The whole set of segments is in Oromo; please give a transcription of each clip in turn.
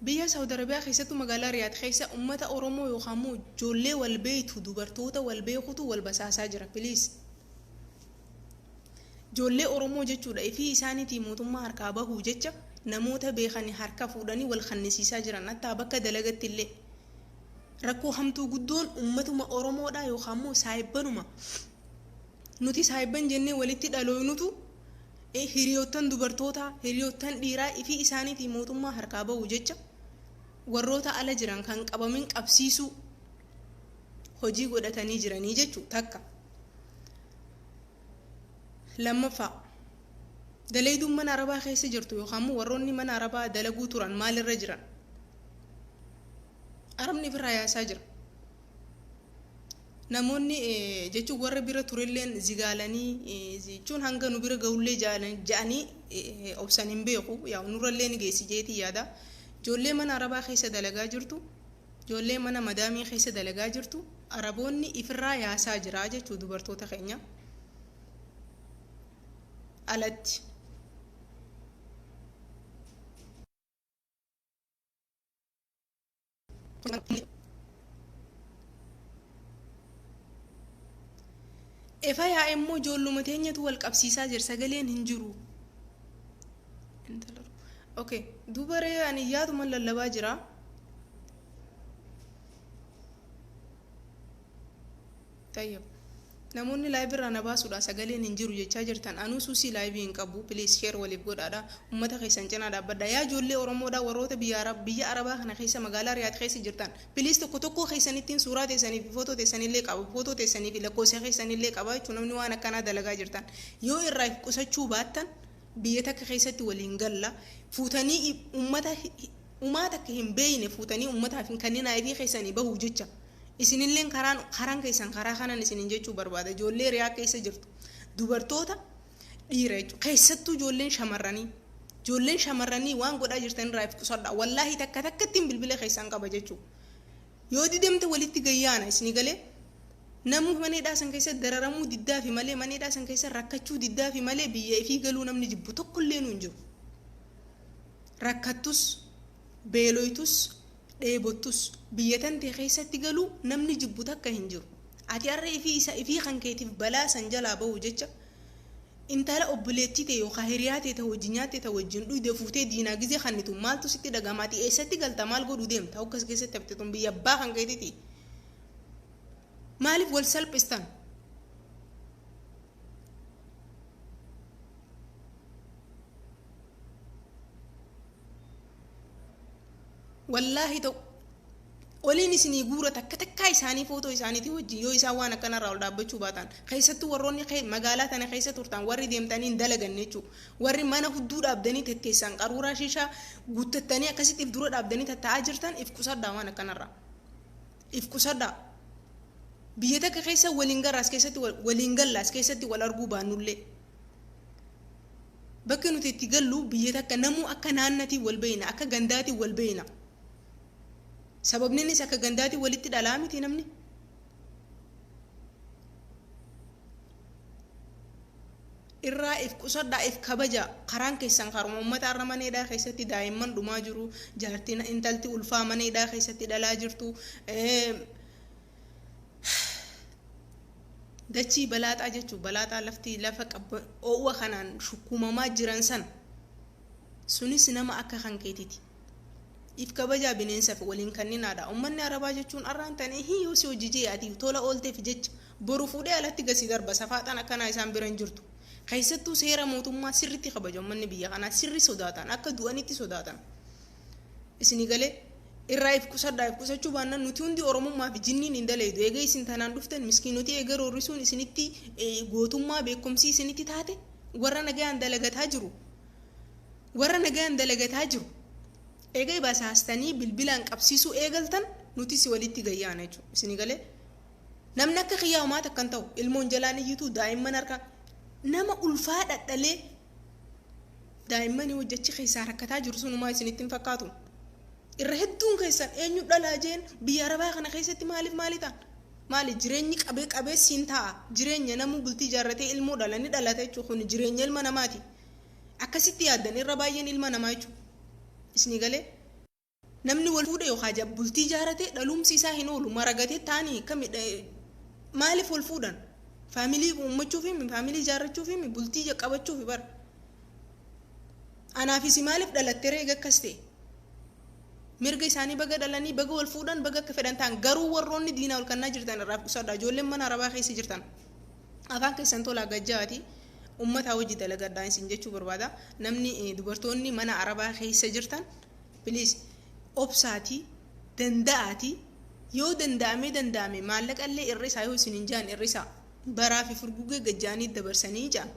Biyya Saudi Arabiyaa keessattuu magaalaa Riyaad keessa ummata Oromoo yookaan immoo ijoollee wal beektu, dubartoota wal beekutu wal basaasaa jira. Please. Ijoollee Oromoo jechuudha ifii isaaniitii mootummaa harkaa bahuu jecha namoota beekani harka fuudhanii wal kannisiisaa jiran, hattaa bakka dalagatti illee. Rakkoo hamtuu guddoon ummatuma Oromoodhaa yookaan immoo saayibbanuma nuti saayibban jennee walitti dhalooynutu hiriyoottan dubartootaa, hiriyoottan dhiiraa ifii isaaniitii mootummaa harkaa bahu jecha warroota ala jiran kan qabamin qabsiisuu hojii godhatanii jiranii jechuu takka. Lammaffaa, dalayduun mana Arabaa keessa jirtu yookaan immoo warroonni mana Arabaa dalaguu turan maalirra jiran? Arabni ifirraa yaasaa jira. Namoonni jechuun warra bira turelleen zigaalanii, jechuun hanga nu bira gahullee ja'anii obsan hin beeku. Yaa nurrallee ni geessi jeetii yaada. Ijoollee mana Arabaa keessa dalagaa jirtu, ijoollee mana madaamii keessa dalagaa jirtu, Araboonni ifirraa yaasaa jira jechuu dubartoota keenya alatti. Efa yaa'e immoo ijoolluma teenyatu wal qabsiisaa jira, sagaleen hin jiru. Okay, duuba ree ani yaaduma lallabaa jira. Tayyab. Namoonni live irraa na baasuudha sagaleen hin jiru jechaa jirtan, anuu suusii live hin qabu. Please, share waliif godhaadha, ummata keessan cinaa dhaabbadha. Yaa ijoollee Oromoodha, warroota biyya Arab biyya Arabaa kana keessa, magaalaa Riyaad keessa jirtan, please, tokko tokkoo keessanittiin suuraa teessanii fi footoo teessanillee qaba, footoo teessanii fi lakkoofsa keessanillee qaba jechuun, namni waan akkanaa dalagaa jirtan yoo irraa if qusachuu baattan, biyya takka keessatti waliin galla fuutanii ummata umaa takka hin beeyne fuutanii ummataaf hin kenninaa ifii keessanii bahuuf jecha. Isinilleen karaan karaan keessan karaa kanan isinin jechuu barbaada. Ijoollee Riyaa keessa jirtu, dubartoota, dhiira jechuudha, keessattuu ijoolleen shamarranii, ijoolleen shamarranii waan godhaa jirtan irraa if qusadha. Wallaahi takka takkattiin bilbila keessan qaba jechuudha. Yoo didamte walitti gayyaana isini galee. Namuu mana hidhaa san keessa dararamuu diddaafi malee, mana hidhaa san keessa rakkachuu diddaafi malee, biyya ifii galuu namni jibbu tokkollee nu hin jiru. Rakkattus, beeloytus, dheebottus biyya tantee keessatti galuu namni jibbu takka hin jiru. Ati har'a ifii isa ifii kan keetiif balaa san jalaa bahu jecha intala obboleettii tee yookaan hiriyaa tee ta wajjin nyaatte, ta wajjin dhuyde fuutee diinaa gizee kannitu maaltu sitti dhagahama? Ati eessatti galta? Maal godhuu deemta? Hoggas keessatti hafte, tun biyya abbaa kan keetiti. Maaliif wal salphistan? Wallaahi ta'u oliin isinii guura takka takkaa isaanii footoo isaaniitii wajjin, yoo isaan waan akkanarraa ol dhaabbachuu baatan. Keessattuu warroonni magaalaa tana keessa turtan, warri deemtanii hin dalaganne jechuudha, warri mana hudduu dhaabdanii tetteessan, qaruuraa shiishaa guuttattanii akkasitti if dura dhaabdanii tattaa'aa jirtan, if qusadhaa, waan akkanarraa if qusadhaa. Biyya takka keessa waliin garra, as keessatti waliin galla, as keessatti wal arguu baannullee, bakki nuti itti gallu biyya takka, namuu akka naannatiin wal beeyna, akka gandaatiin wal beeyna. Sababninis akka gandaatiin walitti dhalaa miti namni. Irraa if qusadhaa, if kabaja. Karaan keessan karuma ummata har'a mana hidhaa keessatti daa'imman dhumaa jiru, jaartiin intalti ulfaa mana hidhaa keessatti dhalaa jirtu. Dachii balaaxaa jechuun balaaxaa lafti lafa oowwa kanaan shukkuumamaa jiran sana, sunis nama akka kan keetiti. If kabajaa, bineensaaf waliin kanninaadha. Ummanni Arabaa jechuun arraan tanii hii yoo si hojii jee ati tola oolteef jecha boru fuudhee alatti gasi darba. Safaaxaan akkanaa isaan bira hin jirtu. Keessattuu seera mootummaa sirritti kabaja ummanni biyya kanaa, sirri sodaatan, akka du'anitti sodaatan. Isinii galee? Irraa if qusadhaa. If qusachuu baannaan nuti hundi Oromummaa fi jinniin hin daleeydu. Eega isin tanaan dhuftan, miskiinotii eega roorrisuun isinitti gootummaa beekumsii isinitti taate, warra nagayaan dalagataa jiru, warra nagayaan dalagataa jiru eega basaastanii bilbilaan qabsiisuu eegaltan, nuti si walitti gayyaana jechuudha. Isinii galee? Namni akka kiyyaa homaa takka hin ta'u. Ilmoon jalaan iyyitu, daa'imman harka nama ulfaa dhadhalee daa'immanii hojjechi keessaa rakkataa jiru sunumaa isinitti hin fakkaatu. Irra hedduun keessan eenyu dhalaa jeen biyya Arabaa kana keessatti maaliif maali ta'an? Maali jireenyi qabee qabee siin taa'a. Jireenya namuu bultii ijaarratee ilmoo dhala ni dhalata jechuudha, kun jireenya ilma namaati. Akkasitti yaaddan irra baay'een ilma namaa jechuudha. Isinii galee? Namni wal fuudhe yookaan bultii ijaarate dhalumsi isaa hin oolu maragatee taanii akkami maaliif wal fuudhan? Family uummachuufi, family ijaarrachuufi, bultii qabachuufi bara. Anaafis maaliif dhalattee reega akkas ta'e? Mirga isaanii baga dhalanii, baga wal fuudhan, baga akka fedhan ta'an. Garuu warroonni diinaa ol kannaa jirtan irraa qusadha. Ijoolleen mana arabaa keessa jirtan afaan keessan tolaa gajjaati uummataa hojii dalagadhaa isin jechuu barbaada. Namni dubartoonni mana arabaa keessa jirtan, please, obsaatii danda'aatii, yoo danda'amee danda'ame maallaqa illee irra isaa yoo isin hin jaan irra isaa baraa fi furgugee gajjaanii dabarsanii jaan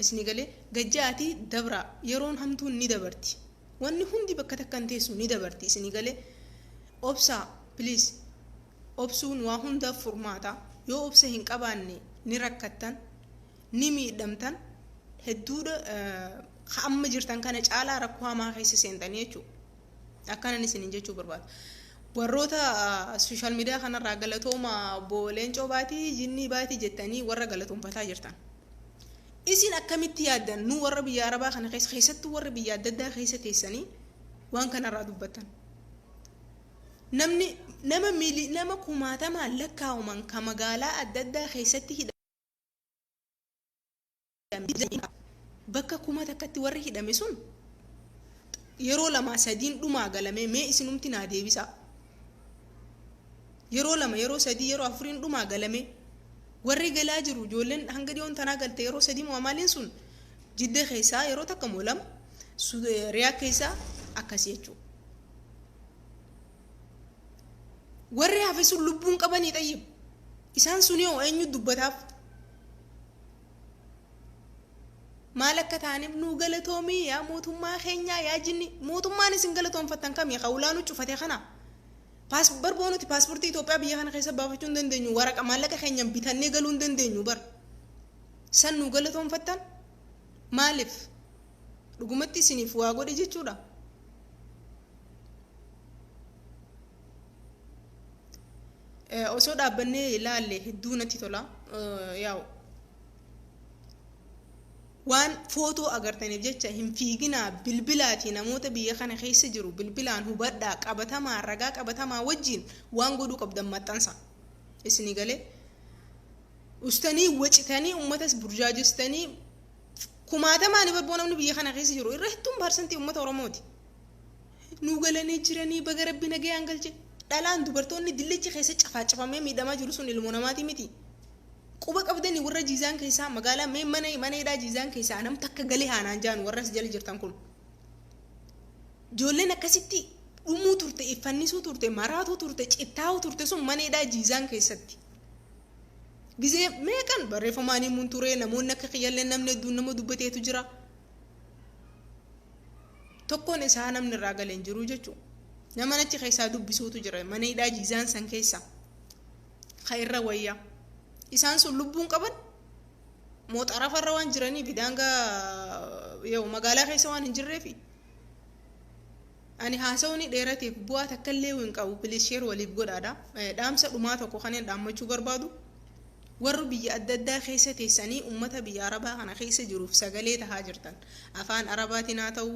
isinii galee gajjaatii dabraa. Yeroon hamtuun ni dabarti, wanni hundi bakka takka hin teessu, ni dabarti. Isinii galee obsaa, please. Obsuun waa hundaaf furmaata. Yoo obsa hin qabaanne ni rakkattan, ni miidhamtan hedduudha. Amma jirtan kana caalaa rakkoo hamaa keessa seentanii jechuudha. Akkanan isiniin jechuu barbaada. Warroota social media kanarraa galatooma, obbo Leencoo baatii jinnii baatii jettanii warra galatoonfataa jirtan. Isin akkamitti yaaddan? Nu warra biyya arabaa kana keessa, keessattuu warra biyya adda addaa keessa teessanii waan kanarraa dubbattan. Namni nama miili nama kumaatamaan lakkaa'aman ka magaalaa adda addaa keessatti hidhame, bakka 1000tti warri hidhame sun yeroo lama sadiin dhumaa galame, mee isinumti naa deebisa. Yeroo lama, yeroo sadii, yeroo afuriin dhumaa galame warri galaa jiru, ijoolleen hanga dhiyoon tanaa galte yeroo sadii moo maaliin sun Jidda keessaa yeroo takka moo lama, Riyaa keessaa akkasii jechuudha. Warri hafe sun lubbuun qabanii xayyib. Isaan sun yoo eenyu dubbataaf? Maal akka ta'aniif nuu galatoomii yaa mootummaa keenyaa yaa jinni. Mootummaan isin galatoonfattan kamii hawlaanuu cufate kana? Barboo nuti paaspoortii Itoophiyaa biyya kana keessa baafachuu hin dandeenyu, waraqa maallaqa keenyaan bitannee galuu hin dandeenyu bar. San nuu galatoonfattan maaliif? Dhugumatti isiniif waa godhe jechuudha. Osoo dhaabbannee ilaalle hedduu natti tola. Yaa'u waan footoo agartaniif jecha hin fiiginaa. Bilbilaatii namoota biyya kana keessa jiru bilbilaan hubadhaa. Qabatamaa, ragaa qabatamaa wajjiin waan godhuu qabdan maxxansa. Isinii galee ustanii wacitanii uummatas burjaajestanii kumaatamaan barboo namni biyya kana keessa jiru irra hedduun percentii uummata Oromooti. Nu galanii jiranii, baga rabbi nagayaan galche. Dhalaan dubartoonni dillichi keessa cafaacafamee miidhamaa jiru sun ilmoo namaati miti. Quba qabdanii warra Jiizaan keessaa magaalaa mee mana mana hidhaa Jiizaan keessaa nam takka galee haanaan jaan warra as jala jirtan kun. Ijoolleen akkasitti dhumuu turte, iffannisuu turte, maraatuu turte, cittaa'uu turte sun mana hidhaa Jiizaan keessatti. Gizee meeqan barreeffamaan himuun ture, namoonni akka kiyyallee namni hedduun nama dubbateetu jira. Tokkoon isaa namni irraa galee hin jiru jechuudha. Nama achi keessaa dubbisuutu jira mana hidhaa Jiizaan san keessa. Ka irra wayyaa. Isaan sun lubbuun qaban moo xarafarra waan jiraniif, daangaa yoo magaalaa keessa waan hin jirreefi. Ani haasawni dheerateef bu'aa takka illee hin qabu. Please, share waliif godhaadha. Dhaamsa dhumaa tokko kan dhaammachuu barbaadu, warri biyya adda addaa keessa teessanii ummata biyya arabaa kana keessa jiruuf sagalee tahaa jirtan, afaan arabaatiin haa ta'u,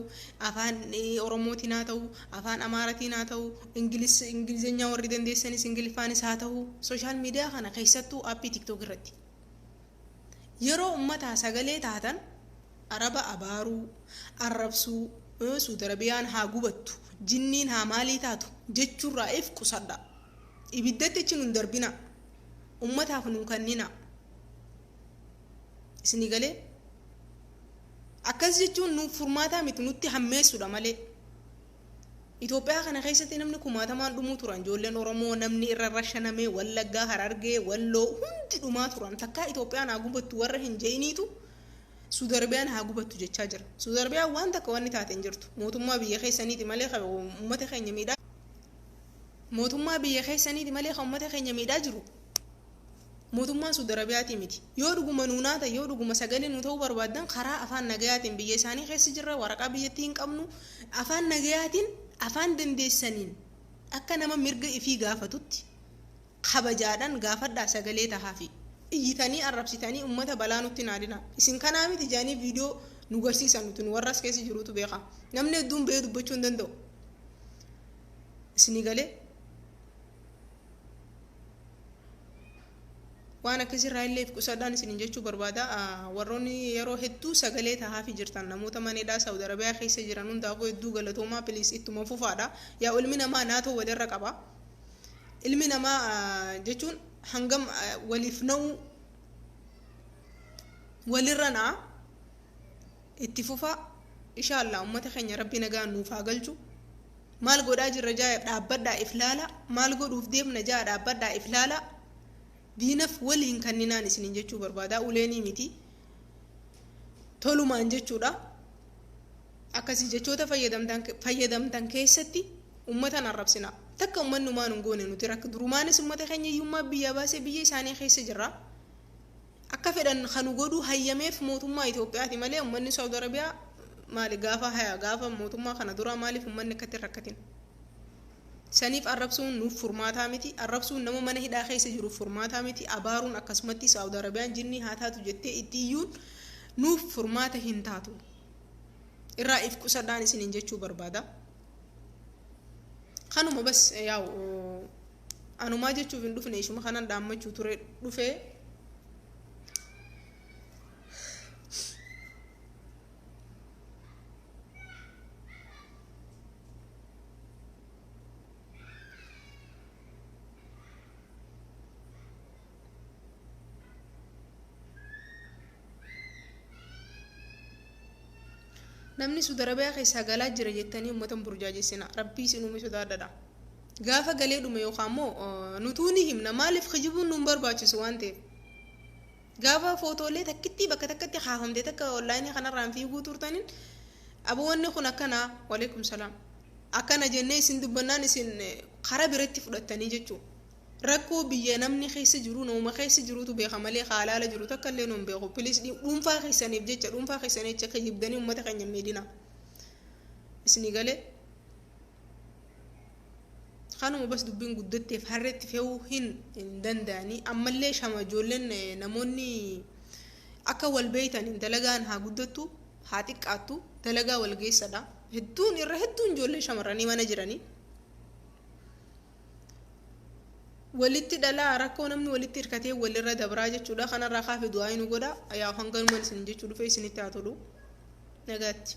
afaan oromootiin haa ta'u, afaan amaaratiin haa ta'u, ingilizeenyaa warri dandeessanis ingiliffaanis haa ta'u, social media kana keessattuu appii TikTok irratti yeroo ummataa sagalee taatan, araba abaaruu, arrabsuu, Suudi Arabiyaan haa gubattu, jinniin haa maalii taatu jechuurraa if qusadha. Ibiddatti achi nun darbina, ummataaf nun kannina. Isinii galee akkas jechuun nuuf furmaataa miti, nutti hammeessuudha malee. Itoophiyaa kana keessatti namni kumaatamaan dhumuu turan, ijoolleen Oromoo namni irra rashanamee Wallaggaa, Harargee, Walloo hundi dhumaa turan. Takkaa Itoophiyaan haa gubattu warra hin je'iniitu Suudi Arabiyaan haa gubattu jechaa jira. Suudi Arabiyaan waan takka wanni taate hin jirtu. Mootummaa biyya keessaniiti malee kan uummata keenya miidhaa. Mootummaa biyya keessaniiti malee kan uummata keenya miidhaa jiru mootummaa Suudi Arabiyaatii miti. Yoo dhuguma nuu naata, yoo dhuguma sagalee nuu ta'uu barbaaddan, karaa afaan nagayaatiin, biyya isaanii keessa jirra, waraqaa biyyattii hin qabnu, afaan nagayaatiin, afaan dandeessaniin akka nama mirga ifii gaafatutti kabajaadhaan gaafadhaa, sagalee tahaafi. Iyyitanii arrabsitanii uummata balaa nutti naadina. Isin kanaa miti jaanii viidiyoo nu garsiisan, nuti nu warra as keessa jirutu beeka. Namni hedduun bahee dubbachuu hin danda'u. Isinii galee waan akkasirraa illee if qusadhaan isiniin jechuu barbaada. Warroonni yeroo hedduu sagalee tahaafi jirtan namoota maneedhaa Saudi Arabiyaa keessa jiran hundaafuu hedduu galatoomaa, please ittuma fufaadha. Yaa ilmi namaa naatoo walirra qaba. Ilmi namaa jechuun hangam waliif na'u walirra na'a. Itti fufaa, inshallah ummata keenya Rabbi nagaan nuuf haa galchu. Maal godhaa jirra jaa dhaabbadhaa if laala. Maal godhuuf deemna jaa dhaabbadhaa if laala. Diinaf waliin kanninaan isiniin jechuu barbaada. Uleenii miti, tolumaan jechuudha. Akkasii jechoota fayyadamtan keessatti ummatan arrabsina takka. Ummanni umaan hin goone nuti rakk durumaanis ummata keenya hiyyummaa biyya baasee biyya isaanii keessa jirra. Akka fedhan kanu godhuu hayyameef mootummaa Itoophiyaati malee ummanni Saudi Arabiyaa maali? Gaafa haya gaafa mootummaa kana duraa maaliif ummanni akkatti hin rakkatin? Saniif arrabsuun nuuf furmaataa miti. Arrabsuun nama mana hidhaa keessa jiruuf furmaataa miti. Abaaruun, akkasumatti Saudi Arabiyaan jinnii haa taatu jettee itti iyyuun nuuf furmaata hin taatu. Irraa if qusadhaan isiniin jechuu barbaada. Kanuma bas. Yaa'u anumaa jechuuf hin dhufne, ishuma kanan dhaammachuu ture dhufee. Namni Saudi Arabiyaa keessaa galaa jira jettanii uummata hin burjaajessina. Rabbii isin uume sodaadhadha. Gaafa galee dhume yookaan immoo nutuu ni himna. Maaliif kijibuun nuun barbaachisu waan ta'eef. Gaafa footoolee takkittii bakka takkatti kaafamte takka onlaayinii kanarraan fiiguu turtaniin, "Aboo, wanni kun akkana, waleekum salaam, akkana" jennee isin dubbannaan isin karaa biratti fudhattanii jechuudha. Rakkoo biyya namni keessa jiru namuma keessa jirutu beeka malee haalaala jiru takka illee nuun beeku. Please, dhuunfaa keessaniif jecha, dhuunfaa keessaniif jecha kijibdanii uummata keenya miidhina. Isinii galee? Kanuma bas. Dubbiin guddatteef harreetti fe'uu hin danda'anii. Ammallee shama ijoolleen namoonni akka wal beeytaniin dalagaan haa guddattu haa xiqqaattu, dalagaa wal geessadha. Hedduun, irra hedduun ijoollee shamarranii mana jiranii. Walitti dhalaa rakkoo namni walitti hirkatee walirra dabraa jechuudha. Kanarraa kaafe du'aa nu godha. Yaa, hanganumaan isin jechuu dhufe. Isinitti haa tolu. Nagaatti.